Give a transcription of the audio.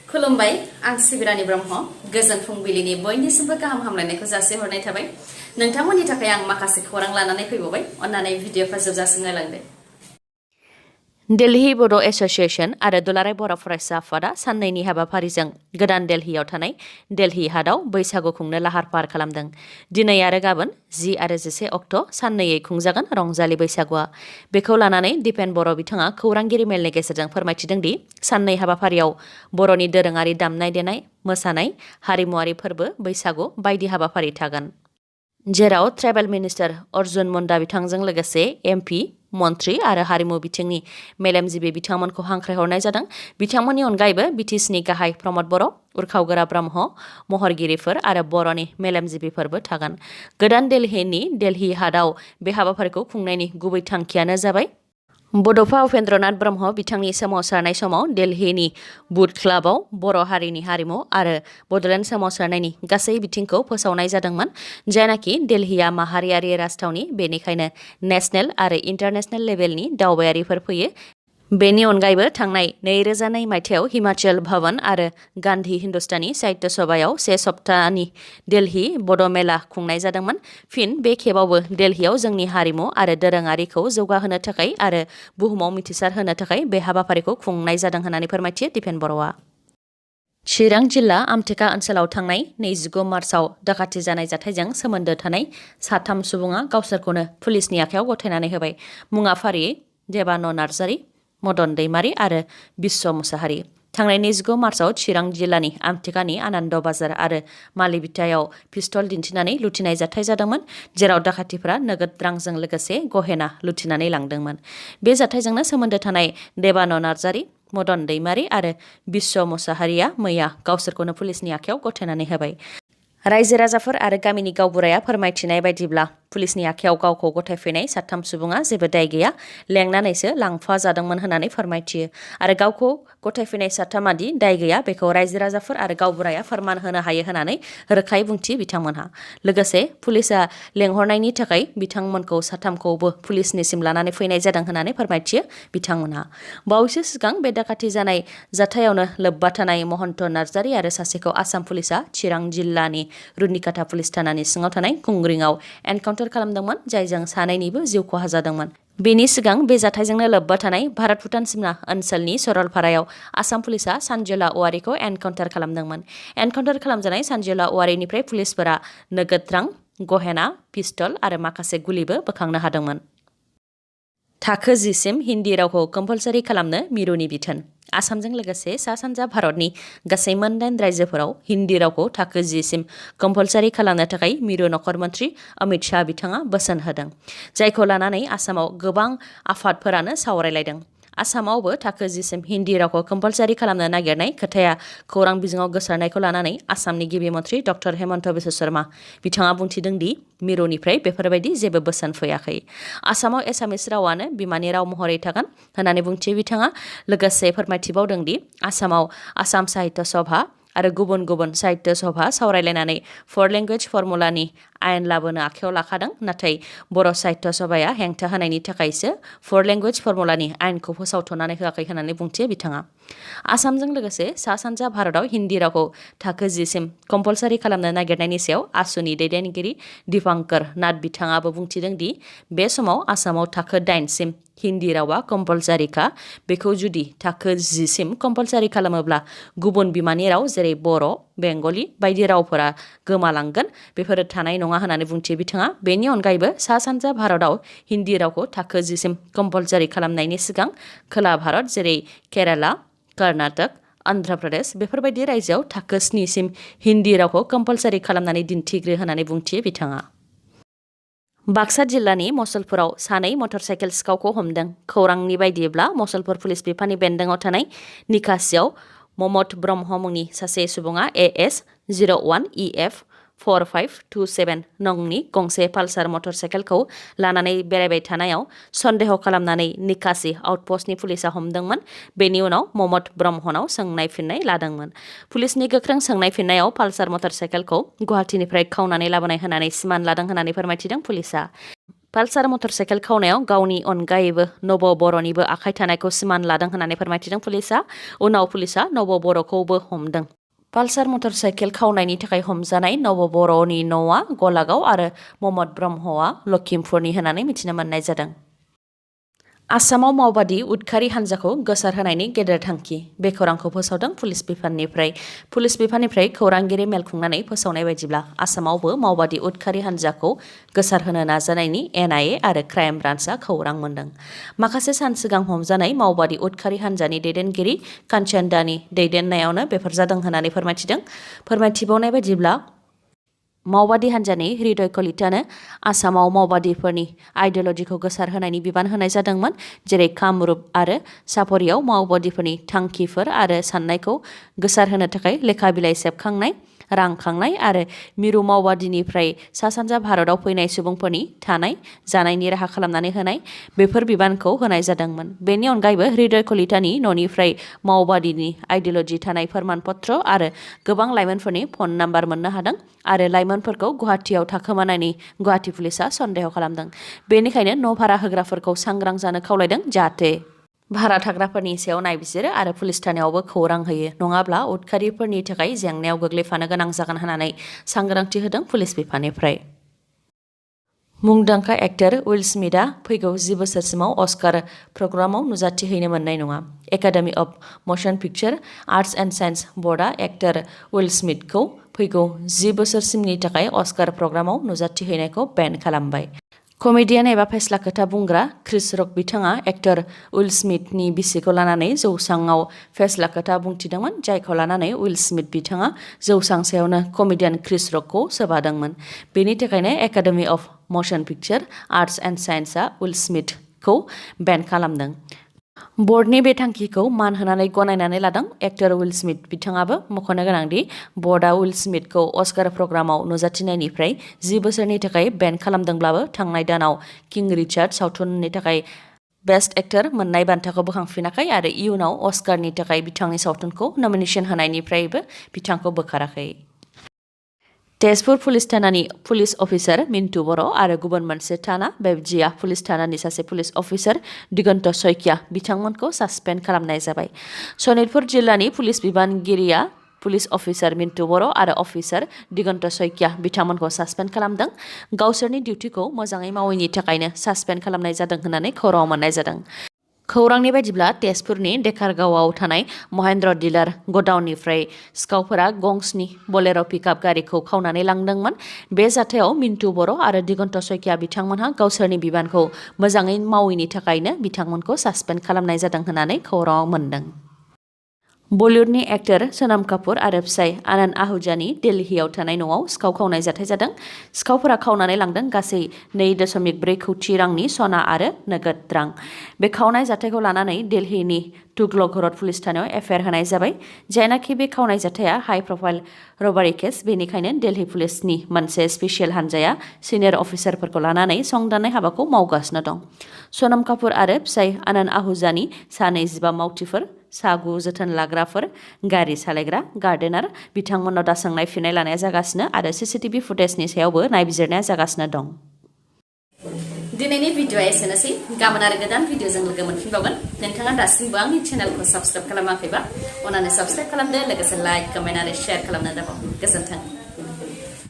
खुलुमबाय आं सिबिरानि ब्रह्म गोजोन फुंबिलिनि बयनिसिमबो गाहाम हामलायनायखौ जासिहरनाय थाबाय नोंथांमोननि थाखाय आं माखासे खौरां लानानै फैबावबाय अन्नानै भिडिअखौ जोबजासिम नायलांदो दिल्ली बड' एस'सिएशन आरो दुलाराय बर' फरायसा आफादा साननैनि हाबाफारिजों गोदान दिल्लीयाव थानाय दिल्ली हाटआव बैसागु खुंनो लाहार फाहार खालामदों। दिनै आरो गाबोन 10 आरो 11 अक्ट' साननैयै खुंजागोन रंजालि बैसागुआ। बेखौ लानानै दिपेन बर' बिथाङा खौरांगिरि मेलनि गेजेरजों फोरमायथिदों दि साननै हाबाफारियाव बर'नि दोरोङारि दामनाय देनाय, मोसानाय, हारिमुआरि फोरबो, बैसागु बायदि हाबाफारि थागोन। जेराव ट्राइबेल मिनिस्टार अर्जुन मुन्डा बिथांजों लोगोसे एमपि, मन्त्रि आरो हारिमु बिथिंनि मेलेमजिबि बिथांमोनखौ हांख्रायहरनाय जादों। बिथांमोननि अनगायैबो बिटिसिनि गाहाय प्रमद बर', उरखावगोरा ब्रह्म, महरगिरिफोर आरो बर'नि मेलेमजिबिफोरबो थागोन। गोदान दिल्लीनि दिल्ली हाटआव बे हाबाफारिखौ खुंनायनि गुबै थांखियानो जाबाय बड'फा उपेन्द्रनाथ ब्रह्म बिथांनि सोमावसारनाय समाव दिल्लीनि बुथ क्लाबाव बर' हारिनि हारिमु आरो बड'लेण्ड सोमावसारनायनि गासै बिथिंखौ फोसावनाय जादोंमोन। जायनाखि दिल्लीया माहारियारि राजथावनि, बेनिखायनो नेशनेल आरो इन्टारनेशनेल लेभेलनि दावबायारिफोर फैयो। बेनि अनगायैबो थांनाय 2002 मायथाइयाव हिमाचल भवन आरो गान्धी हिन्दुस्तानी साहित्य सभायाव 1 सप्ताहनि दिल्ली बड' मेला खुंनाय जादोंमोन। फिन बे खेबावबो दिल्लीयाव जोंनि हारिमु आरो दोरोङारिखौ जौगाहोनो थाखाय आरो बुहुमाव मिथिसार होनो थाखाय बे हाबाफारिखौ खुंनाय जादों होननानै फोरमायथियो दिपेन बर'आ। चिरां जिल्ला आमटेका ओनसोलाव थांनाय 29 मार्चआव दाखाथि जानाय जाथायजों सोमोन्दो थानाय 3 सुबुङा गावसोरखौनो पुलिसनि आखायाव गथायनानै होबाय। मुङा फारियै देबान' नार्जारि, मदन दैमारि आरो बिश्व मुसाहारि। थांनाय 29 मार्चआव चिरां जिल्लानि आमटेकानि आनन्द बाजार आरो मालिबिटायाव पिस्तल दिन्थिनानै लुथिनाय जाथाय जादोंमोन। जेराव दाखाथिफोरा नोगोद रांजों लोगोसे गहेना लुथिनानै लांदोंमोन। बे जाथायजोंनो सोमोन्दो थानाय देबान' नार्जारि, मदन दैमारि आरो बिश्व मुसाहारिया मैया गावसोरखौनो पुलिसनि आखायाव गथायनानै होबाय। रायजो राजाफोर आरो गामिनि गावबुराया फोरमायथिनाय बायदिब्ला पुलिसनि आखायाव गावखौ गथायफैनाय 3 सुबुङा जेबो दाय गैया, लेंनानैसो लांफा जादोंमोन होननानै फोरमायथियो। आरो गावखौ गथायफैनाय 3 दि दाय गैया बेखौ रायजो राजाफोर आरो गावबुराया फोरमान होनो हायो होननानै रोखायै बुंथियो बिथांमोनहा। लोगोसे पुलिसआ लेंहरनायनि थाखाय बिथांमोनखौ 3खौबो पुलिसनिसिम लानानै फैनाय जादों होननानै फोरमायथियो बिथांमोनहा। बावैसो सिगां बे दाखाथि जानाय जाथायावनो लोब्बा थानाय महन्त नार्जारि आरो सासेखौ आसाम पुलिसआ चिरां जिल्लानि रुनिकाटा पुलिस थानानि सिङाव थानाय खुंग्रिंआव एनकाउन्टार खालामदोंमोन, जायजों सानैनिबो जिउ खहा जादोंमोन। बेनि सिगां बे जाथायजोंनो लोब्बा थानाय भारत भुटान सिमना ओनसोलनि सरलपारायाव आसाम पुलिसआ सानजोला औवारिखौ एनकाउन्टार खालामदोंमोन। एनकाउन्टार खालामजानाय सानजोला औवारिनिफ्राय पुलिसफोरा नोगोद रां, गहेना, पिस्तल आरो माखासे गुलिबो बोखांनो हादोंमोन। थाखो 10 सिम हिन्दी रावखौ कम्पालसारि खालामनो मिरुनि बिथोन। आसामजों लोगोसे सा-सानजा भारतनि गासै 9 रायजोफोराव हिन्दी रावखौ थाखो 10 सिम कम्पालसारि खालामनो थाखाय मिरु नखर मन्त्रि अमित शाह बिथाङा बोसोन होदों। जायखौ लानानै आसामाव गोबां आफादफोरानो सावरायलायदों। आसामावबो थाखो 10 सिम हिन्दी रावखौ कम्पालसारि खालामनो नागिरनाय खोथाया खौरां बिजोङाव गोसारनायखौ लानानै आसामनि गिबि मन्त्रि डक्टर हेमन्त बिश्व शर्मा बिथाङा बुंथिदों दि मिरुनिफ्राय बेफोरबायदि जेबो बोसोन फैयाखै। आसामाव एसामिस रावानो बिमानि राव महरै थागोन होननानै बुंथियो बिथाङा। लोगोसे फोरमायथिबावदों दि आसामाव आसाम साहित्य सभा आरो गुबुन गुबुन साहित्य सभा सावरायलायनानै 4 लेंगुवेज फर्मुलानि आयेन लाबोनो आखायाव लाखादों। नाथाय बर' साहित्य सभाया हेंथा होनायनि थाखायसो 4 लेंगुवेज फर्मुलानि आयेनखौ फोसावथ'नानै होआखै होननानै बुंथियो बिथाङा। आसामजों लोगोसे सा-सानजा भारतआव हिन्दी रावखौ थाखो 10 सिम कम्पालसारि खालामनो नागिरनायनि सायाव आसुनि दैदेनगिरि दीपांकर नाथ बिथाङाबो बुंथिदों दि बे समाव आसामाव थाखो 8 सिम हिन्दी रावा कम्पालसारिखा। बेखौ जुदि थाखो 10 सिम कम्पालसारि खालामोब्ला गुबुन बिमानि राव जेरै बर', बेंगलि बायदि रावफोरा गोमालांगोन, बेफोरो थानाय नङा होननानै बुंथियो बिथाङा। बेनि अनगायैबो सा-सानजा भारतआव हिन्दी रावखौ थाखो 10 सिम कम्पालसारि खालामनायनि सिगां खोला भारत जेरै केराला, कर्नाटक, अन्ध्र प्रदेश बेफोरबायदि रायजोआव थाखो 7 सिम हिन्दी रावखौ कम्पालसारि खालामनानै दिन्थिग्रो होननानै बुंथियो बिथाङा। बाक्सा जिल्लानि मसलपुराव 2 मटर साइकेल सिखावखौ हमदों। खौरांनि बायदिब्ला मसलपुर पुलिस बिफाननि बेन्दोंआव थानाय निकासियाव ममत ब्रह्म मुंनि सासे सुबुङा AS 01 EF 4527 नंनि गंसे पालसार मटर साइकेलखौ लानानै बेरायबाय थानायाव सन्देह खालामनानै निकासि आउटपस्टनि पुलिसा हमदोंमोन। बेनि उनाव ममत ब्रह्मनाव सोंनाय फिननाय लादोंमोन। पुलिसनि गोख्रों सोंनाय फिननायाव पालसार मटर साइकेलखौ गुवाहाटीनिफ्राय खावनानै लाबोनाय होननानै सिमान लादों होननानै फोरमायथिदों पुलिसा। पालसार मटर साइकेल खावनायाव गावनि अनगायैबो नब बर'निबो आखाइ थानायखौ सिमान लादों होननानै फोरमायथिदों पुलिसा। उनाव पुलिसा नब बर'खौबो हमदों। पालसार मटर साइकेल खावनायनि थाखाय हमजानाय नब बर'नि न'आ गलागाव आरो ममद ब्रह्मआ लखिमपुरनि होननानै मिथिनो मोननाय जादों। आसामाव मावबादि उदखारि हान्जाखौ गोसारहोनायनि गेदेर थांखि बे खौरांखौ फोसावदों पुलिस बिफाननिफ्राय खौरांगिरि मेल खुंनानै फोसावनाय बायदिब्ला आसामावबो मावबादि उदखारि हान्जाखौ गोसारहोनो नाजानायनि NIA आरो क्राइम ब्रान्चआ खौरां मोनदों। माखासे सान सिगां हमजानाय मावबादि उदखारि हान्जानि दैदेनगिरि कान्चन दानि दैदेननायावनो बेफोर जादों होननानै फोरमायथिबावनाय बायदिब्ला मावबादि हान्जानि हृदय कलितानो आसामाव मावबादिफोरनि आइडियलजिखौ गोसारहोनायनि बिबान होनाय जादोंमोन, जेरै कामरुप आरो सापरियाव मावबादिफोरनि थांखिफोर आरो सान्नायखौ गोसारहोनो थाखाय लेखा बिलाइ सेबखांनाय, रां खांनाय आरो मिरु मावबादिनिफ्राय सा सानजा भारताव फैनाय सुबुंफोरनि थानाय जानायनि राहा खालामनानै होनाय बेफोर बिबानखौ होनाय जादोंमोन। बेनि अनगायैबो हृदय कलितानि न'निफ्राय मावबादिनि आइडियलजि थानाय फोरमान पत्र आरो गोबां लाइमोनफोरनि फन नाम्बार मोननो हादों आरो लाइमोनफोरखौ गुवाहाटियाव थाखोमानायनि गुवाहाटि पुलिसा सन्देह खालामदों। बेनिखायनो न' भारा होग्राफोरखौ सांग्रां जानो खावलायदों, जाहाथे भारा थाग्राफोरनि सायाव नायबिजिरो आरो पुलिस थानायावबो खौरां होयो, नङाब्ला उदखारिफोरनि थाखाय जेंनायाव गोग्लैफानो गोनां जागोन होननानै सांग्रांथि होदों पुलिस बिफाननिफ्राय। मुंदांखा एक्टर उइल स्मिथआ फैगौ 10 बोसोरसिमाव अस्कार प्रग्रामाव नुजाथि हैनो मोननाय नङा। Academy of motion picture arts and science बर्डआ एक्टर उइल स्मिथखौ फैगौ 10 बोसोरसिमनि थाखाय अस्कार प्रग्रामाव नुजाथि हैनायखौ बेन खालामबाय। कमेडियान एबा फेस्ला खोथा बुंग्रा क्रिस रक बिथाङा एक्टर उइल स्मिथनि बिसिखौ लानानै जौसाङाव फेस्ला खोथा बुंथिदोंमोन, जायखौ लानानै उइल स्मिथ बिथाङा जौसां सायावनो कमेडियान क्रिस रकखौ सोबादोंमोन। बेनि थाखायनो academy of motion picture arts and साइन्सआ उइल स्मिथखौ बेन खालामदों। बर्डनि बे थांखिखौ मान होनानै गनायनानै लादों। एक्टर उइल स्मिथ बिथाङाबो मख'नो गोनांदि बर्डआ उइल स्मिथखौ अस्कार प्रग्रामाव नुजाथिनायनिफ्राय 10 बोसोरनि थाखाय बेन खालामदोंब्लाबो थांनाय दानाव किं रिचार्ड सावथुननि थाखाय बेस्ट एक्टर मोननाय बान्थाखौ बोखांफिनाखै आरो इयुनाव अस्कारनि थाखाय बिथांनि सावथुनखौ नमिनेशन होनायनिफ्रायबो बिथांखौ बोखाराखै। तेजपुर पुलिस थानानि पुलिस अफिसार मिन्टु बर' आरो गुबुन मोनसे थाना बेबजिया पुलिस थानानि सासे पुलिस अफिसार दिगन्त सैकिया बिथांमोनखौ सासपेन्ड खालामनाय जाबाय। सनितपुर जिल्लानि पुलिस बिबानगिरिया पुलिस अफिसार मिन्टु बर' आरो अफिसार दिगन्त सैकिया बिथांमोनखौ सासपेन्ड खालामदों। गावसोरनि डिउटिखौ मोजाङै मावैनि थाखायनो सासपेन्ड खालामनाय जादों होननानै खौराङाव मोननाय जादों। खौरांनि बायदिब्ला तेजपुरनि डेकारगावआव थानाय महेन्द्र डिलार गडाउननिफ्राय सिखावफोरा गंसनि बोलेर' पिकआप गारिखौ खावनानै लांदोंमोन। बे जाथायाव मिन्टु बर' आरो दिगन्त सैकिया बिथांमोनहा गावसोरनि बिबानखौ मोजाङै मावैनि थाखायनो बिथांमोनखौ सासपेन्ड खालामनाय जादों होननानै खौराङाव मोनदों। बलिउडनि एक्टर सनम कापुर आरो फिसाय आनन्द आहूजानि दिल्लीयाव थानाय न'आव सिखाव खावनाय जाथाय जादों। सिखावफोरा खावनानै लांदों गासै 2.4 कौटि रांनि सना आरो नोगोद रां। बे खावनाय जाथायखौ लानानै दिल्लीनि तुगलक रड पुलिस थानायाव एफआइआर होनाय जाबाय। जायनाखि बे खावनाय जाथाया हाइ प्रफाइल रबारि केस, बेनिखायनो दिल्ली पुलिसनि मोनसे स्पेसियेल हान्जाया सिनियर अफिसारफोरखौ लानानै संदाननाय हाबाखौ मावगासिनो दं। सनम कापुर आरो फिसाय आनन्द आहूजानि सा 25 मावथिफोर, सा 9 जोथोन लाग्राफोर, गारि सालायग्रा, गार्डेनार बिथांमोननाव दा सोंनाय फिननाय लानाया जागासिनो आरो CCTV फुटेजनि सायावबो नायबिजिरनाया जागासिनो दं। दिनैनि भिडिअ'आ एसेनोसै। गाबोन आरो गोदान भिडिअ'जों लोगो मोनफिनबावगोन। नोंथाङा दासिमबो आंनि चेनेलखौ साबस्क्राइब खालामाखैबा अन्नानै साबस्क्राइब खालामदो, लोगोसे लाइक, कमेन्ट आरो शेयार खालामनो दाबाव। गोजोन्थों।